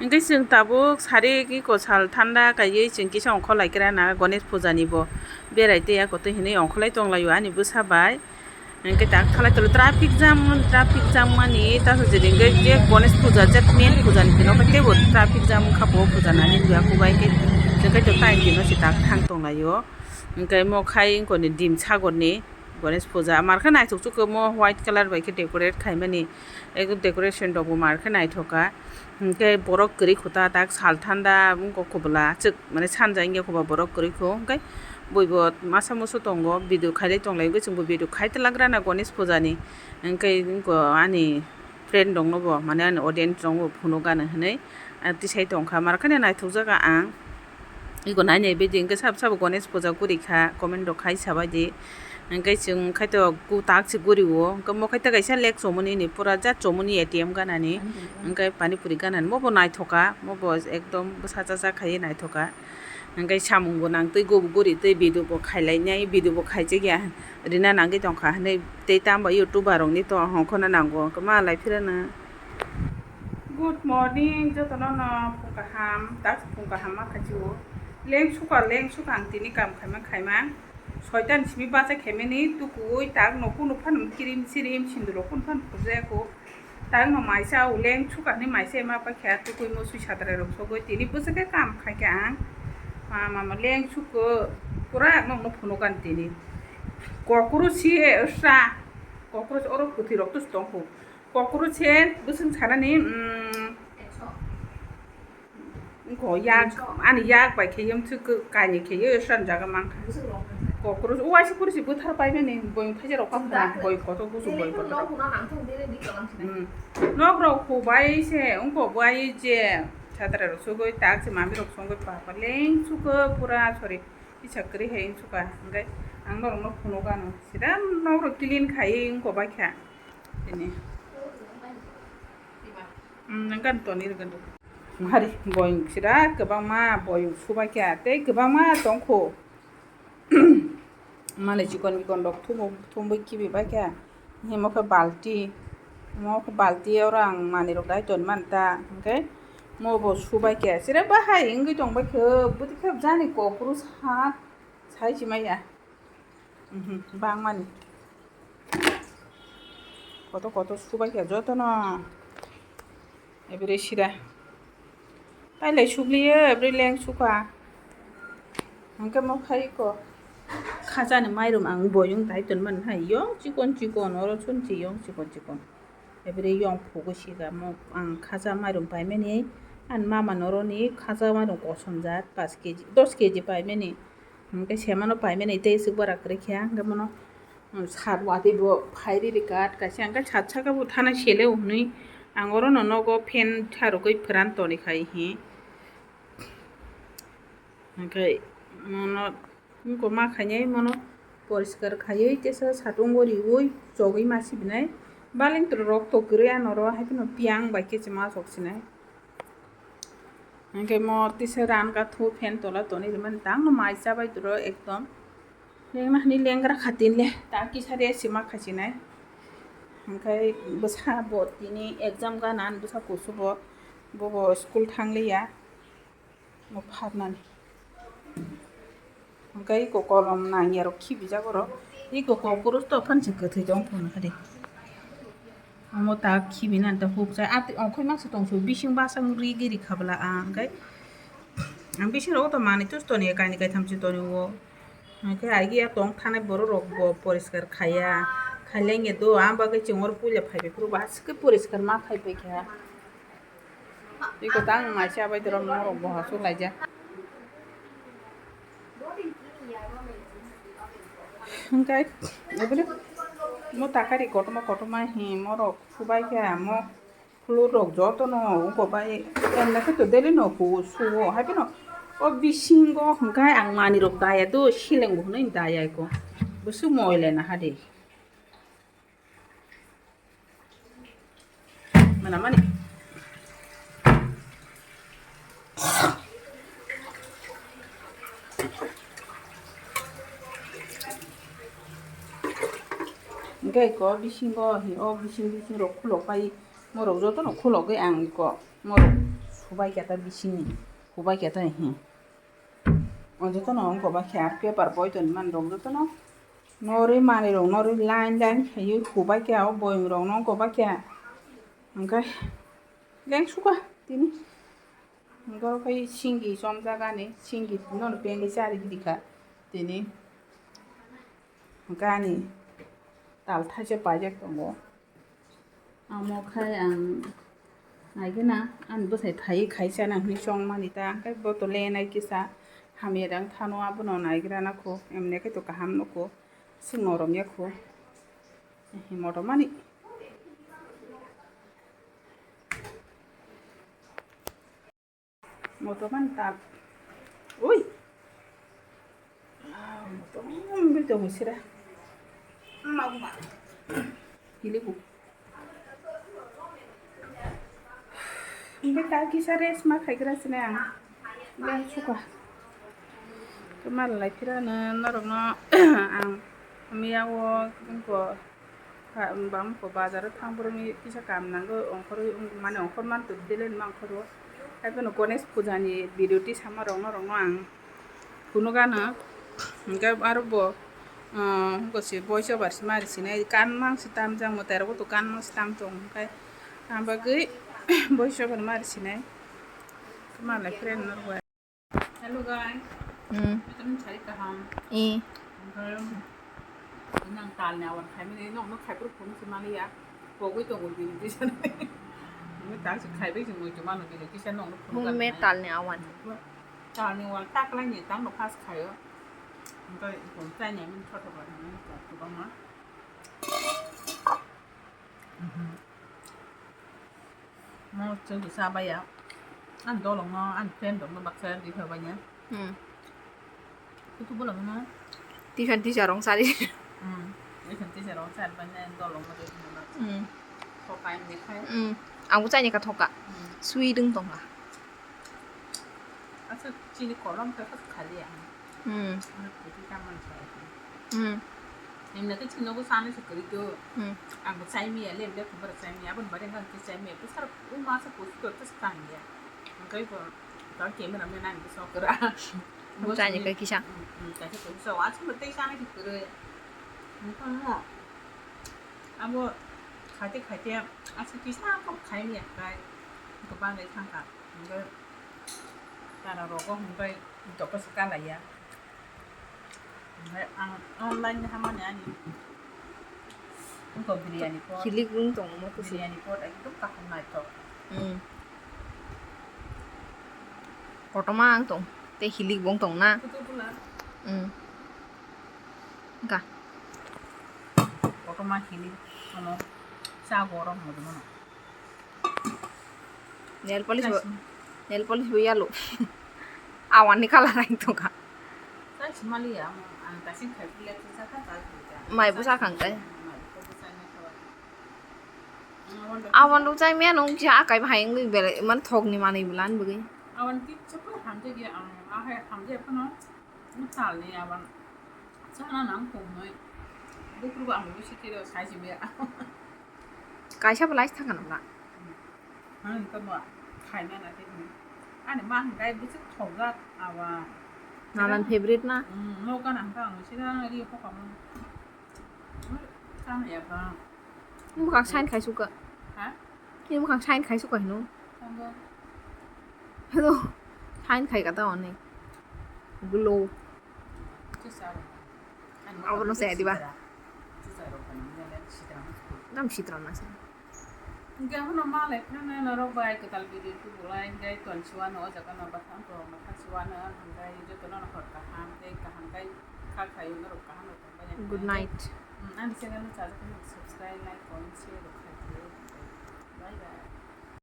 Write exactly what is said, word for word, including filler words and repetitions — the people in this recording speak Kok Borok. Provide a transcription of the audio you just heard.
Hwnkhe chwng tabuk sari eko sal thanda kaiwi chwng kisa ongkhorlai khe rana Ganesh puja ni bo berai tei ako twi hinwi ongkhorlai tonglaio ani bwsa bai. Hwnkhe tak thalai tolo traffic jam, traffic jam mani taso jodi hwnkhe je Ganesh puja je main puja ni dino khe teibo traffic jam wngkha bo puja nani buya kubai khe hwnkhe to time dino se tak thang tonglaio. Hwnkhe mo khai wngkoni dim sagor ni Ganesh puja mar khe naithok chukhe mo white colour bai khe decorate khaimani. Eko decoration rok bo mar khe naithok kha. Hwnkhe borok kwrwi kho ta tak sal thanda wngkha kho bwla chwk mane sanja wngya kho ba borok kwrwi kho. Hwnkhe bui bo masa musu tongo video khailai tonglai hwnkhe chwng bo video khai twlak rana Ganesh puja ni. Hwnkhe ani friend rok no bo mane ani audience rok no bo phunuk gana hinwi tisai tongkha mar khe naithok jak ang. Eko nai nai video hwnkhe sabo sabo Ganesh puja guri kha comment rok khai sabai di. Hwnkhe chwng khai to ku tak se guri o. Hwnkhe mo khai to kaisa lake chomoni ni pura jat chomoni A T M ganani. Hwnkhe pani puri ganani mo bo naithok kha. Mo bo ekdom bwsa cha cha khai naithok kha. Hwnkhe samung bo nang twi go bo guri twi video bo khai lai nai video bo khai chek ya. Rina nangwi tong kha hinwi tei tamo YouTuber rok ni to hongkho no nango. Hwnkhe ma lai phira no. Good morning, jotono no phung kaham, tak phung kaham ma khachi o. Leng suka, leng suka ang tini kam khaima khaima. Soitan simi bacha khaimani tukuwi tak no kunu phan kirim sirim sindur rok kunu phan phurjaya ko. Tak no maisa o leng suka ni maisa ma pa kha tukui mo sui satrai rok sogoi tini bwswk khe kam khai kha ang. Ma ma ma leng suko pura ang no phunuk an tini. Kokro si e sa. Kokro oro kwthwi rok tus tong kho. Kokro se bwswng sanani, mm, wngkho yak, ani yak bai khe yamsuk kainwi khe sanjaga mankha. Kokro o waisa kuri se bwthar paimani boyong thaisa rok kha khuna, boyong kotor kusu boyong kotor. Mm. Nok rok kho bai se wngkho bai je satrai rok sogoi tak se mami rok songoi papa leng suko pura sori isa kwrwi hai wngsuka hwnkhe ang norok no phunuk ano sida nok rok clean khai wngkho bai kha. Tini. Hmm, nang kan toni rwgwno. Mari boyong sida kwbangma boyong subai kha tei kwbangma tongkho. Mali chikon bikon rok thumo thumbai khibi bai kha. Himo khe balti. Mo khe balti oro ang manwi rok dai ton man ta. Hwnkhe mo bo subai kha. Sida bahai wngwi tong bai khe bwtwi khe jani kokro sa sai si maya. Mhm, bangmani. Kotor kotor subai kha jotono. Ebere sida. Pailai subliyo, ebere leng suka. Hwnkhe mo khai ko. Khajani mairum ang boyong dai ton man hai. Yong chikon chikon, oro chun chi yong chikon chikon. Ebere yong phugo siga mo ang khaja mairum paimani. An mama noroni khaja mairum kosom jat, paanch K G, dos K G paimani. Hwnkhe semano paimani tei swk bwrak kwrwi khe, hwnkhe bono, um, sat watwi bo phai riri kat kaisa, hwnkhe sat saka bo thana sele hwnwi ang orono nogo fan tharwgwi pran toni khai hi. Hwnkhe mono wngkoma khainai mono poriskar khaiwi tesa satung o riui chogwi ma sibinai. Baleng rok to kwrwi anoro, haiphano piyang bai khe se ma sok sinai. Hwnkhe mo tisa ran ka thu fan tola toni rimani tangno mai chabai turo ekdom. Lengna hini lengra khatin le ta kisa resi ma khasinai. Hwnkhe bwsa bo tini exam gana ani bwsa kusu bo, bo bo school thangliya. Bo pharnani. Hwnkhe iko kolom nangya rok khibijak oro. Iko kokros to phan se kwthwi tong phano hade. Omo ta khibi nani ta hukjak. Ati ongkhoi masa tongso bising basa ri giri khabla ang hwnkhe. Ang bising rogo to manwi tus toni kainwi kaitham se toni o. Hwnkhe agi ya tong thanai borok rok bo poriskar khaiya. Khailengya do ang bagwi chwng oro puila phaibai phuru bo aswk khe poriskar ma khaipai kha. Tei kwtang mai se abai dorok norok bo hasuk laijak. Hwnkhe eboni mo takari kotorma kotorma hi morok subai khe amo khulur rok jotono uko bai emlekhe to daily no huo suo hai phano o bisingo hwnkhe ang manwi rok daya do sileng bo hwnwi daya iko bwswk moilena hade. Mana mani. Hwnkhe iko bisingo hi o bising bising rok khulok pai morok jotono khulogwi ang iko morok Hubai khe ta bisingni, hubai khe ta hi. O jotono wng kobak khe ar paper boi toni man rok jotono. Norwi manwi rok norwi line line khaiwi hubai khe o boyong rok no wng kobak khe. Hwnkhe leng suka tini. Hwnkhe oro khe singi chomjak ani, singi nono pengwi chari gidi kha tini. Hwnkhe ani tal thaisa paijak tongo. Amo khai ang naigwna ani bwsai phaiwi khai chana hwnwi chongmani ta, hwnkhe bo to lenai kisa hamya dang thano, abono naigrana kho, emne khe to kaham nukho, swk norom ya kho, motomani. Motoman tak. Ui. Ah, motoman bil to musira. Mau ma. Hili bu. Bil ta kisa rest ma khai gra sine ang. Bil suka. Kemal lai phira na norok no ang miya wo ko. Bam ko bazar o thang borok ni kisa kam nango ongkhorwi mane ongkhor man twi dele ma ongkhor o. Haiphano Ganesh puja ni video tisama rok no rok no ang phunuk ano. Hwnkhe aro bo, ah, hwnkhe se voice over se mari sinai kan mang se tam jang mwtai rok bo to kan mang se tam tong hwnkhe ang bagwi voice over mari sinai malai friend no rw. Hello guys. Hmm. Ito nung chari kaham. Eh. Ang nang tal ni awan khai mani nong nong khai pura phone se mani ya. Pogwi tongo bini tisa. Nung tal se khai bai se mui to mano bini tisa nong nong phone. Home made tal ni awan. Tal ni awan tak lai ni tang no fast khayo. Ang to phone chai ni min thot thot lai ni to to ma. Mhm. Mo chwng cha baya. An dolong no, an friend rok no baksa di kha banya. Hmm. Kutu bolong no. Tisan tisa rong sari. Hmm. Tisan tisa rong sari banya dolong no di kha. Hmm. Thokai ni khai. Hmm. Ang bu chai ni ka thoka. Hmm. Sui ding tong ka. Asa chini kolom ka khali ya. Hmm. Ano kutu ka man sa. Hmm. Emne khe chini nogo sana se kwrwi do. Hmm. Ang bo chai miya le, le khobor chai miya, aboni bagwi ang khe chai miya. Bwsarok o masa post to to tang ya. Ang kai ko ta camera man ang so kra. Ang chai ni kai kisa. Hmm, hmm, kai ko so wa chini tei sana se kwrwi. Ang ko mo. Abo khaite khaite asa kisa ko khai miya kai. Ko bangai thang ka. Ang ko tara rogo hung kai to ko se kalai ya. Omohai ang online ni hamani ani. Wngkha biryani pot. Hilik wng tongo mo kusu. Biryani pot ekdom kaham naithok. Hmm. Kotorma ang tong. Tei hilik bo wng tong na. Kutu bula. Hmm. Wngkha. Kotorma hilik ano cha gorom hodo mano. Nail polish bo, nail polish bo yellow. Awan ni colour ang tongkha. Chai si mali ya, ang kaisa khai piliya kisa kha, chai piliya. Mai bo sakhang tai. Mai bo sakhang tai. Awan rok chai maya nung kisa akai bahai wngwi belai man thok ni manwi bo lan bwgwi. Awan kisa pura hamjak ya, ang ahai hamjak phano. Talni aban sana nang kumui. Bukru ba ang bisi kiro sai si mia. Kaisa belai thaka nang na. Hani to ba khai na na te. Ani ma ang kai bisi thok jak awa. Nanan favorite na. Hmm, no kan ang ka ang sira ri ho ka mo. Kan ya ba. Bukak sign khai suka. Ha? Ni bwkhak sign khai suka hino. Thango. Hello. Sign khai kata one. Glow. Chusa. Abono saya diba? Chusa ro kan ni le sitra. Dam sitra na sa. Hingke abono ma lai phano norok bai kwtal video tu bulai hingke ton chuano o jaga no bathang to mathang chuano hingke joto no hor kaham tei kaham tei kha khayo norok kaham rok tong bai. Good night. Hmm, ani channel no chajak subscribe, like, comment, share rok khai di. Bye bye.